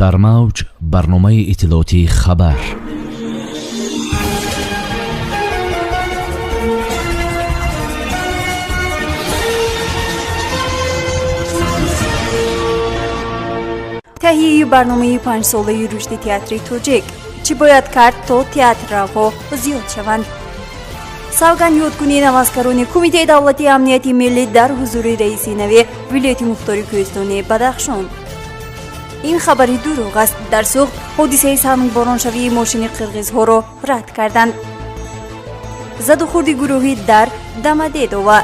Дар мавҷ барномаи иттилоотии «Хабар». Таҳияи барномаи панҷсолаи рушди театри тоҷик: чӣ бояд кард, то театрравҳо зиёд шаванд? Савганд ёдкунии наваскарони Кумитаи давлатии амнияти миллӣ дар ҳузури раиси нави вилояти мухтори кӯҳистони Бадахшон. Ин хабари дурӯғ аст. Дар Суғд ҳодисаи сангбороншавии мошини қирғизҳоро рад карданд. Задухӯрди гурӯҳӣ дар Дамадедова: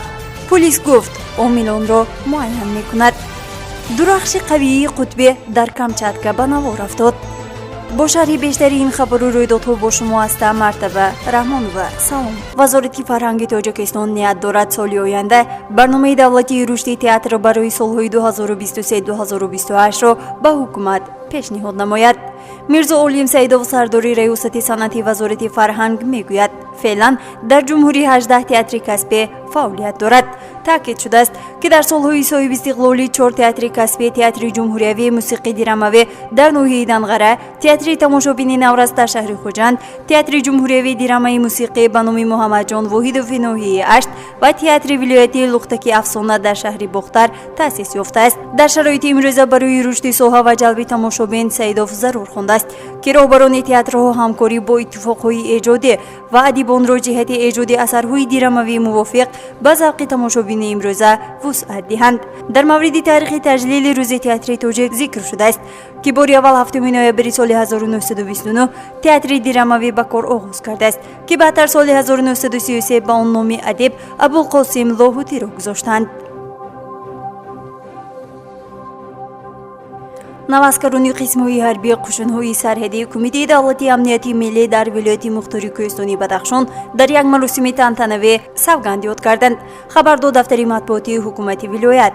пулис гуфт, омилонро муайян мекунад. Дурахши қавии қутбе дар Камчатка ба навор афтод. Бо шарҳи бештари ин хабару рӯйдодҳо бо шумо ҳастам Мартаба Раҳмонова. Салом. Вазорати фарҳанги Тоҷикистон ният дорад соли оянда барномаи давлатии рушди театр барои солҳои 2023-2028-ро ба ҳукумат пешниҳод намояд. Мирзо Олим Саидов, сардори раёсати санъати Вазорати фарҳанг, мегӯяд, феълан дар ҷумҳурӣ 18 театри касбӣ фаъолият дорад. Таъкид шудааст, ки дар солҳои соҳибистиқлолӣ чор театри касбӣ: Театри ҷумҳуриявии мусиқӣ дирамавӣ дар ноҳияи Данғара, Театри тамошобини наврас дар шаҳри Хуҷанд, Театри ҷумҳуриявии дирамаи мусиқӣ ба номи Муҳаммадҷон Воҳидови ноҳияи Ашт ва Театри вилоятии Лухтаки афсона дар шаҳри Бохтар таъсис ёфтааст. Дар шароити имрӯза барои рушди соҳа ва ҷалби тамошобин Саидов зарур хондааст, ки роҳбарони театрҳо ҳамкорӣ бо иттифоқҳои эҷодӣ ва адибонро ҷиҳати эҷоди асарҳои дирамавӣ мувофиқ ба завқи тамошобини имрӯза вусъат диҳанд. Дар мавриди таърихи таҷлили Рӯзи театри тоҷик зикр шудааст, ки бори аввал 7 ноябри соли 1929 театри дирамавӣ ба кор оғоз кардааст, ки баъдтар соли 1933 ба он номи адиб Абулқосим Лоҳутиро гузоштанд. Наваскарони қисмҳои ҳарбии қушунҳои сарҳадии Кумитаи давлатии амнияти миллӣ дар вилояти мухтори кӯҳистони Бадахшон дар як маросими тантанавӣ савганд ёд карданд, хабар дод дафтари матбуотии ҳукумати вилоят.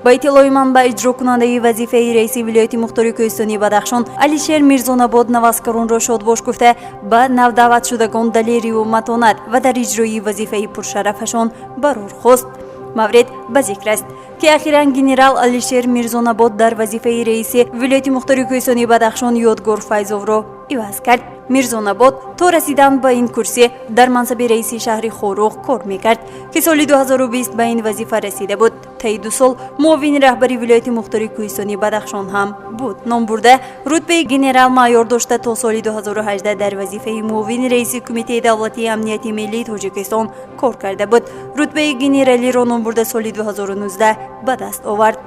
Ба иттилои манбаъ, иҷрокунандаи вазифаи раиси вилояти мухтори кӯҳистони Бадахшон Алишер Мирзонабод наваскаронро шодбош гуфта, ба навдаъватшудагон далерию матонат ва дар иҷрои вазифаи пуршарафашон барор хост. Маврид ба зикр аст, ки ахиран генерал Алишер Мирзонабод дар вазифаи раиси вилояти мухтори кӯҳистони Бадахшон Ёдгор Файзовро иваз кард. Мирзонабод то расидан ба ин курсӣ дар мансаби раиси шаҳри Хоруғ кор мекард, ки соли 2020 ба ин вазифа расида буд. Таи 2 сол муовини раҳбари вилояти мухтори кӯҳистони Бадахшон ҳам буд. Номбурда рутбаи генерал-майор дошта, то соли 2018 дар вазифаи муовини раиси Кумитаи давлатии амнияти миллии Тоҷикистон кор карда буд. Рутбаи генералиро номбурда соли 2019 ба даст овард.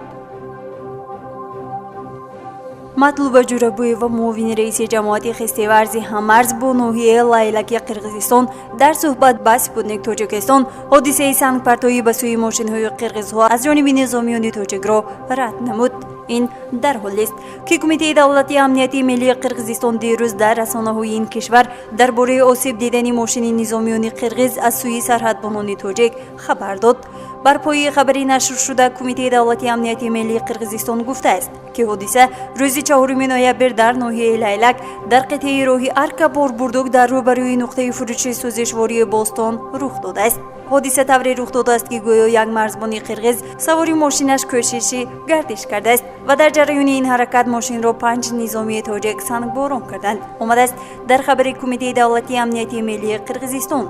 Матлуба Ҷурабоева, муовини раиси ҷамоати Хистеварзи ҳаммарз бо ноҳияи Лайлаки Қирғизистон, дар суҳбат ба «Спутник Тоҷикистон» ҳодисаи сангпартоӣ ба сӯи мошинҳои қирғизҳо аз ҷониби низомиёни тоҷикро рад намуд. Ин дар ҳолест, ки Кумитаи давлатии амнияти миллии Қирғизистон дирӯз дар расонаҳои ин кишвар дар бораи осеб дидани мошини низомиёни қирғиз аз сӯи сарҳадбонони тоҷик хабар дод. Бар пояи хабари нашршуда, Кумитаи давлатии амнияти миллии Қирғизистон гуфтааст, ки ҳодиса рӯзи 4 ноябр дар ноҳияи Лайлак дар қитъаи роҳи Арка Борбурдук дар рӯбарӯи нуқтаи фурӯши сӯзишвории Бостон рух додааст. Ҳодиса тавре рух додааст, ки гӯё як марзбони қирғиз савори мошинаш кӯшиши гардиш кардааст ва дар ҷараёни ин ҳаракат мошинро панҷ низомии тоҷик сангборон карданд, омадааст дар хабари Кумитаи давлатии амнияти миллии Қирғизистон.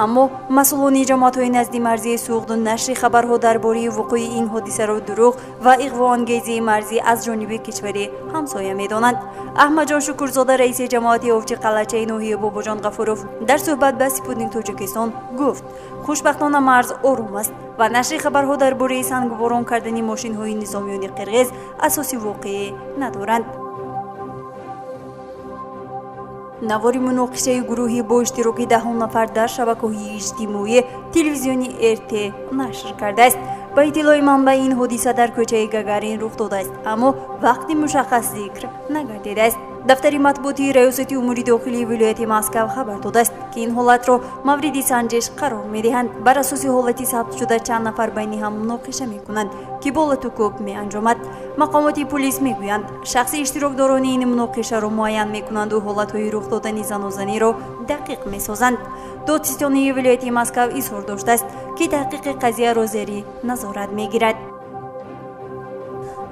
Аммо масъулони ҷамоатҳои наздимарзии Суғду нашри хабарҳо дар бораи вуқӯи ин ҳодисаро дурӯғ ва иғвоангезии марзӣ аз ҷониби кишвари ҳамсоя медонанд. Аҳмадҷон Шукурзода, раиси ҷамоати Овчи Қалачаи ноҳияи Бобоҷон Ғафуров, дар суҳбат ба «Спутник Тоҷикистон» гуфт, хушбахтона марз ором аст ва нашри хабарҳо дар бораи сангборон кардани мошинҳои низомиёни қирғиз асоси воқеӣ надоранд. Навори муноқишаи гурӯҳӣ бо иштироки даҳон нафар дар шабакаҳои иҷтимоӣ телевизиони РТ нашр кардааст. Ба иттилои манбаъ, ин ҳодиса дар кӯчаи Гагарин рух додааст, аммо вақти мушаххас зикр нагардидааст. Дафтари матбуотии Раёсати умури дохилии вилояти Москав хабар додааст, ки ин ҳолатро мавриди санҷиш қарор медиҳанд. Бар асоси ҳолати сабтшуда, чанд нафар байни ҳам муноқиша мекунанд, ки бо латукӯб меанҷомад. Мақомоти пулис мегӯянд, шахси иштирокдорони ин муноқишаро муайян мекунанду ҳолатҳои рух додани занозаниро дақиқ месозанд. Додситонии вилояти Москав изҳор доштааст, ки таҳқиқи қазияро зери назорат мегирад.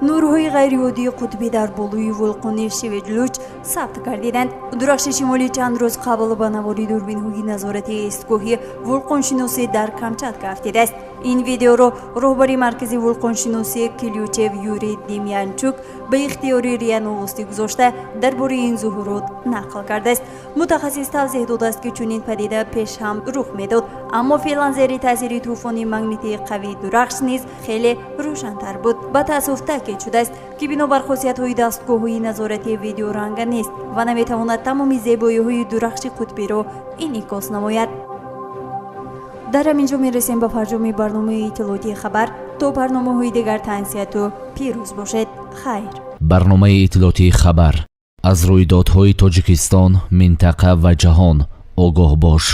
Нурҳои ғайриоддии қутбӣ дар болои вулқони Шивечлуч сабт гардиданд. Дурахши шимолӣ чанд рӯз қабл ба навори дурбинҳои назорати истгоҳи вулқоншиносӣ дар Камчатка афтидааст. Ин видеоро роҳбари маркази вулқоншиносӣ Ключев Юрий Демьянчук ба ихтиёри РИА Новости гузошта, дар бораи ин зуҳурот нақл кардааст. Мутахассис тавзеҳ додааст, ки чунин падида пеш ҳам рух медод, аммо феълан зери таъсири тӯфони магнитии қавии дурахш низ хеле рӯшантар буд. Ба таассуф таъкид шудааст, ки бинобар хосиятҳои дастгоҳҳои назоратӣ видеоранга нест ва наметавонад тамоми зебоиҳои дурахши қутбиро инъикос намояд. Дар ҳамин ҷо мерасем ба фарҷоми барномаи иттилоотии «Хабар». То барномаҳои дигар тансиҳату пирӯз бошед. Хайр. Барномаи иттилоотии «Хабар». Аз рӯйдодҳои Тоҷикистон, минтақа ва ҷаҳон огоҳ бош.